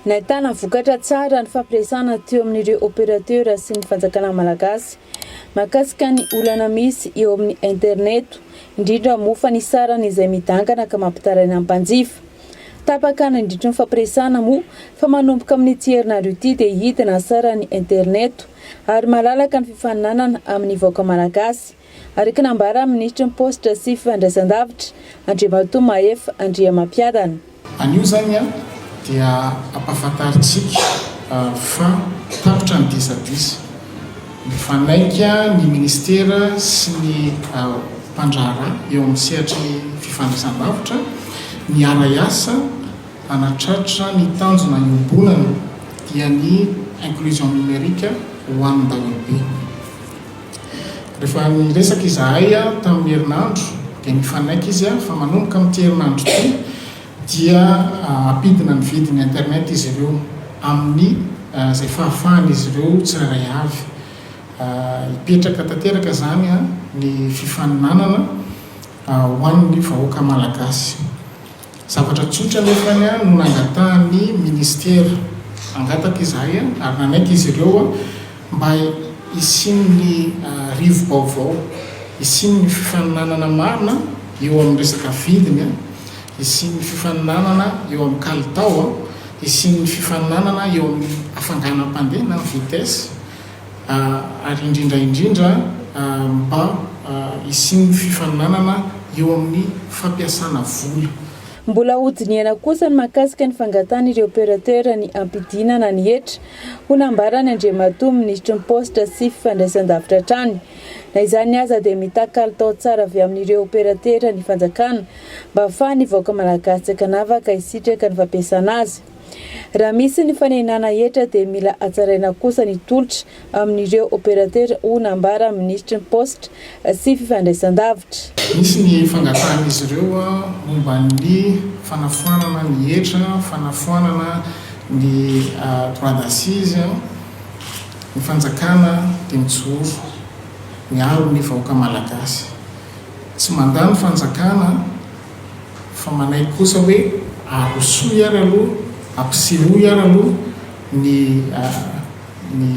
Nahitana vokatra tsara ny fampiresahana teo amin'ireo operatera sy ny fanjakana malagasy mahakasika ny olana misy eo amin'ny internet, indrindra moa fa ny sarany izay midangana ka mampitaraina ny mpanjifa. Tapaka nandritry ny fampiresahana moa fa manomboka amin'ity herinandro ity dia hidina ny saran'ny internet ary malalaka ny fifaninanana amin'ny vahoaka malagasy, araka ny nambaran'ny minisitry ny paositra sy fifandraisandavitra, Andriamatoa Mahefa Andriamampiadana. Anio izany dia ampahafantarintsika fa tapitra ny disadisa. Nifanaiky ny minisitera sy ny mpandraharaha eo amin'ny sehatry ny fifandraisandavitra ny hiara-hiasa hanatratra ny tanjona iombonana dia ny inclusion numérique ho an'ny daholobe. Rehefa niresaka izahay tamin'ny herinandro dia nifanaiky izy fa manomboka amin'ity herinandro ity dia hampidina ny vidin'ny internet izy ireo amin'ny izay fahafahan'izy ireo tsirairay avy. Hipetraka tanteraka izany ny fifaninanana ho an'ny vahoaka malagasy. Zavatra tsotra anefa no nangatahan'ny minisitera. Nangataka izahay ary nanaiky izy ireo mba hisian'ny rivo-baovao, hisian'ny fifaninanana marina eo amin'ny resaka vidiny, hisian'ny fifaninanana eo amin'ny kalitao, hisian'ny fifaninanana eo amin'ny hafanganam-pandeha na ny vitesse ary indrindra indrindra mba hisian'ny fifaninanana eo amin'ny fampiasana vola. Mbola hodinihana kosa ny mahakasika ny fangatahan'ireo opérateur ny hampidinana ny hetra, ho nambaran'i Andriamatoa Minisitry ny Paositra sy Fifandraisandavitra hatrany. Na izany aza dia mitaky kalitao tsara avy amin'ireo operatera ny fanjakana mba hahafahan'ny vahoaka malagasy tsy ankanavaka hisitraka ny fampiasana azy. Raha misy ny fanenana hetra dia mila hatsaraina kosa ny tolotra amin'ireo operatera hoy nambaran'ny minisitry ny paositra sy fifandraisandavitra. Nisy ny fangatahan'izy ireo momba ny fanafoanana ny hetra, fanafoanana ny droit d'assise. Ny fanjakana dia mijoro miaro ny vahoaka malagasy. Tsy mandà ny fanjakana fa manaiky kosa hoe arosoy ary aloha, ampisehoy ary aloha ny ny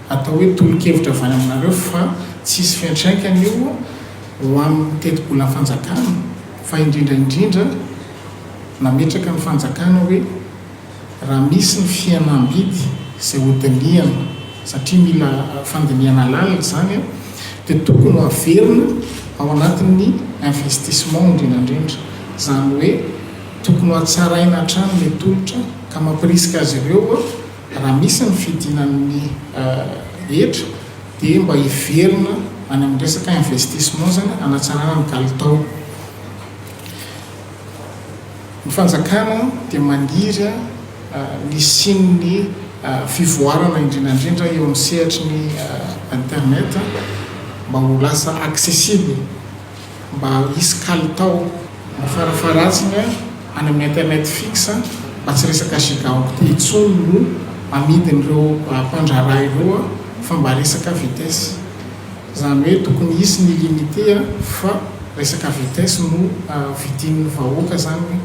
atao hoe tolo-kevitra avy any aminareo fa tsy hisy fiantraikany io ho amin'ny tetibolan'ny fanjakana fa indrindra indrindra nametraka ny fanjakana hoe Raha misy ny fihenam-bidy izay hodinihana, satria mila fandinihana lalina izany, dia tokony ho averina ao anatin'ny investissement indrindra indrindra. Izany hoe tokony ho hatsaraina hatrany ilay tolotra ka mampirisika azy ireo raha misy ny fidinan'ny hetra dia mba hiverina any amin'ny resaka investissement izany hanatsarana ny kalitao. Ny fanjakana dia maniry ny hisian'ny fivoarana indrindra indrindra eo amin'ny sehatry ny internet mba ho lasa accessible, mba hisy kalitao, mba farafaharatsiny any amin'ny internet fixe mba tsy resaka gigaoctet intsony no amidin'ireo mpandraharaha ireo fa mba resaka vitesse. Izany hoe tokony hisy ny illimité fa resaka vitesse no vidian'ny vahoaka izany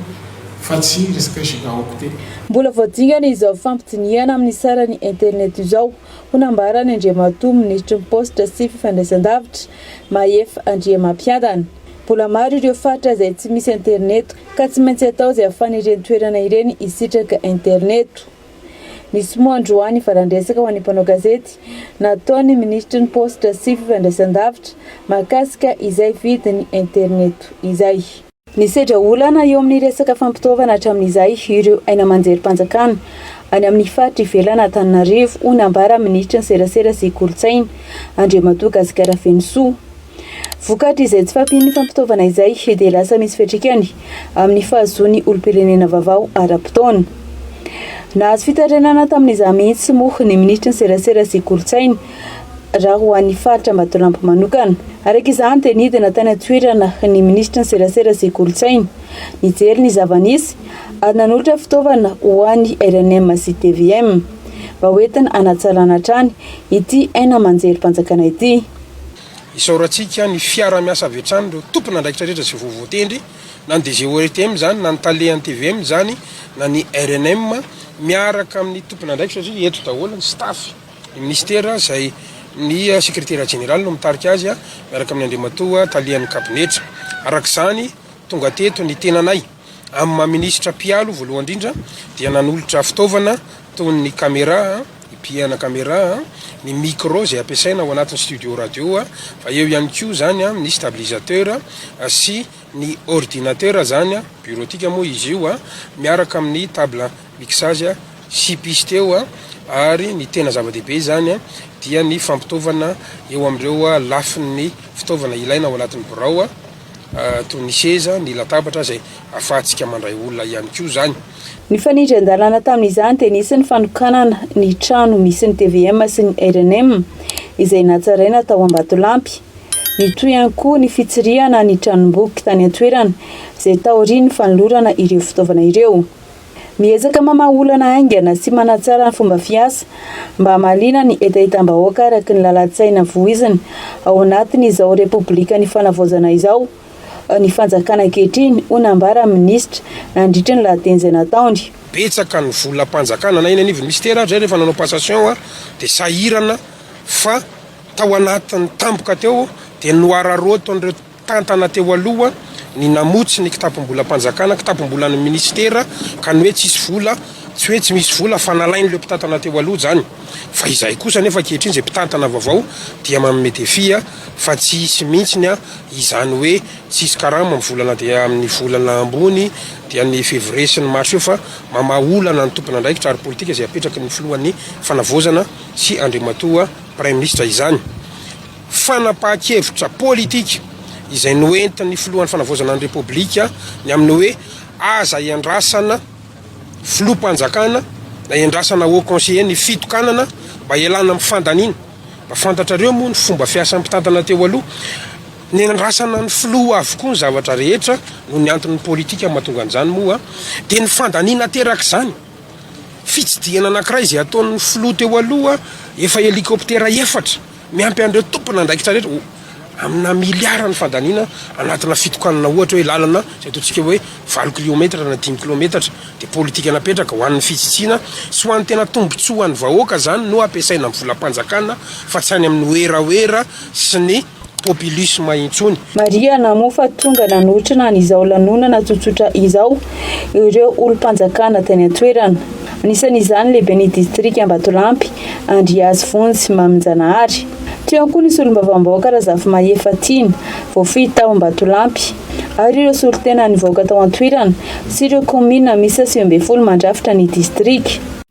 fa tsy resaka gigaoctet. Mbola vao dingana izao fampidinihana amin'ny saran'ny internet izao, ho nambaran'i Andriamatoa Minisitry ny Paositra sy Fifandraisandavitra, Mahefa Andriamampiadana. Mbola maro ireo faritra izay tsy misy internet ka tsy maintsy atao izay ahafahan'ireny toerana ireny hisitraka internet. Nisy moa androany valan-dresaka ho an'ny mpanao gazety nataon'ny minisitry ny paositra sy fifandraisan-davitra mahakasika izay vidin'ny interneto izay. Nisedra olana eo amin'ny resaka fampitaovana hatramin'izay ireo haino aman-jerim-panjakana any amin'ny faritra ivelan'Antananarivo, hoy nambara minisitry ny serasera sy kolontsaina, Andriamatoa Gasikara Fenosoa. Vokatr'izay tsy fahampian'ny fampitaovana izay dia lasa misy fiantraikany amin'ny fahazoan'ny olom-pirenena vaovao ara-potoana. Nahazo fitarainana tamin'izany mihitsy moa ny minisitry ny serasera sy kolontsaina raha ho an'ny faritra Ambatolampy manokana. Araka izany dia nidina tany an-toerana ny minisitry ny serasera sy kolontsaina nijery ny zava-nisy ary nanolotra fitaovana ho an'ny rnm sy tvm mba hoentina hanatsarana hatrany ity haino aman-jerim-panjakana ity. Isaorantsika ny fiara-miasa avy hatrany ireo tompon'andraikitra rehetra izay vao voatendry, na ny DG ORTM izany, na ny tale an'ny tvm izany, na ny rnm. miaraka amin'ny tompon'andraikitra satria eto daholo ny staff ny minisitera izay ny sekretera jeneraly no mitarika azy miaraka amin'ny Andriamatoa talehan'ny kabinetra. Araka izany, tonga teto ny tenanay amin'ny maha minisitra mpialo voalohany indrindra dia nanolotra fitaovana toy ny camera, ipihana camera, ny micro izay ampiasaina ao anatin'ny studio radio fa eo ihany koa izany ny stabilisateur sy ny ordinateur izany, bureautique moa izy io, miaraka amin'ny table mixage sy piste eo ary ny tena zava-dehibe izany dia ny fampitaovana eo amin'ireo lafin'ny fitaovana ilaina ao anatin'ny birao toy ny seza, ny latabatra izay ahafahantsika mandray olona ihany koa izany. Ny fanindran-dalana tamin'izany dia nisy ny fanokanana ny trano misy ny tvm sy ny rnm izay natsaraina tao Ambatolampy. Nitohy ihany koa ny fitsirihana ny tranomboky tany an-toerana izay taorian'ny fanolorana ireo fitaovana ireo. Miezaka mamaha olana haingana sy manatsara ny fomba fiasa mba hamaliana ny hetahetam-bahoaka araka ny lalan-tsaina voizina ao anatin'izao Repoblikan'ny Fanavaozana izao ny fanjakana ankehitriny, hoy nambaran'ny minisitra nandritra ny lahateny izay nataony. Betsaka ny volam-panjakana na eny anivon'ny minisitera ary izay rehefa nanao passation dia sahirana fa tao anatin'ny tampoka teo dia noararaotin'ireo Tantana teo aloha ny namotsy ny kitapom-bolam-panjakana, kitapom-bolan'ny minisitera, ka ny hoe tsisy vola, tsy hoe tsy misy vola fa nalain'ireo mpitantana teo aloha izany. Fa izahay kosa anefa ankehitriny izay mpitantana vaovao dia manome défi fa tsy hisy mihitsy izany hoe tsisy karama amin'ny volana dia amin'ny volana ambony dia ny février sy ny mars io fa mamaha olana ny tompon'andraikitra ary politika izay apetraky ny filohan'ny fanavaozana sy Andriamatoa Praiminisitra izany. Fanapahan-kevitra politika izay noentin'ny filohan'ny fanavaozana ny Repoblika ny amin'ny hoe aza iandrasana filoham-panjakana na iandrasana haut conseiller ny fitokanana mba hialana amin'ny fandaniana. Mba fantatrareo moa ny fomba fiasan'ny mpitantana teo aloha. Niandrasana ny filoha avokoa ny zavatra rehetra noho ny antony politika mahatonga an'izany moa dia ny fandaniana aterak'izany. Fitsidihana anankiray izay ataon'ny filoha teo aloha efa hélicoptère efatra. Miampy an'ireo tompon'andraikitra rehetra, ho amina miliara ny fandaniana anatina fitokanana ohatra hoe lalana izay ataontsika hoe valo kiliometatra na dimy kilometatra dia politika napetraka ho an'ny fitsitsiana sy ho an'ny tena tombotsoan'ny vahoaka izany no ampiasaina amin'ny volam-panjakana fa tsy any amin'ny werawera sy ny populisme intsony. Marihana moa fa tonga nanotrona an'izao lanonana tsotsotra izao ireo olom-panjakana teny an-toerana. Anisan'izany ny lehiben'ny distrika Ambatolampy, Andriasy Vonjy Maminjanahary. Teo ihany koa ny solombavambahoaka Razafimahefa Tiana, voafidy tao Ambatolampy, ary ireo solontenan'ny vahoaka tao an-toerana sy ireo kaominina miisa 19 mandrafitra ny distrika.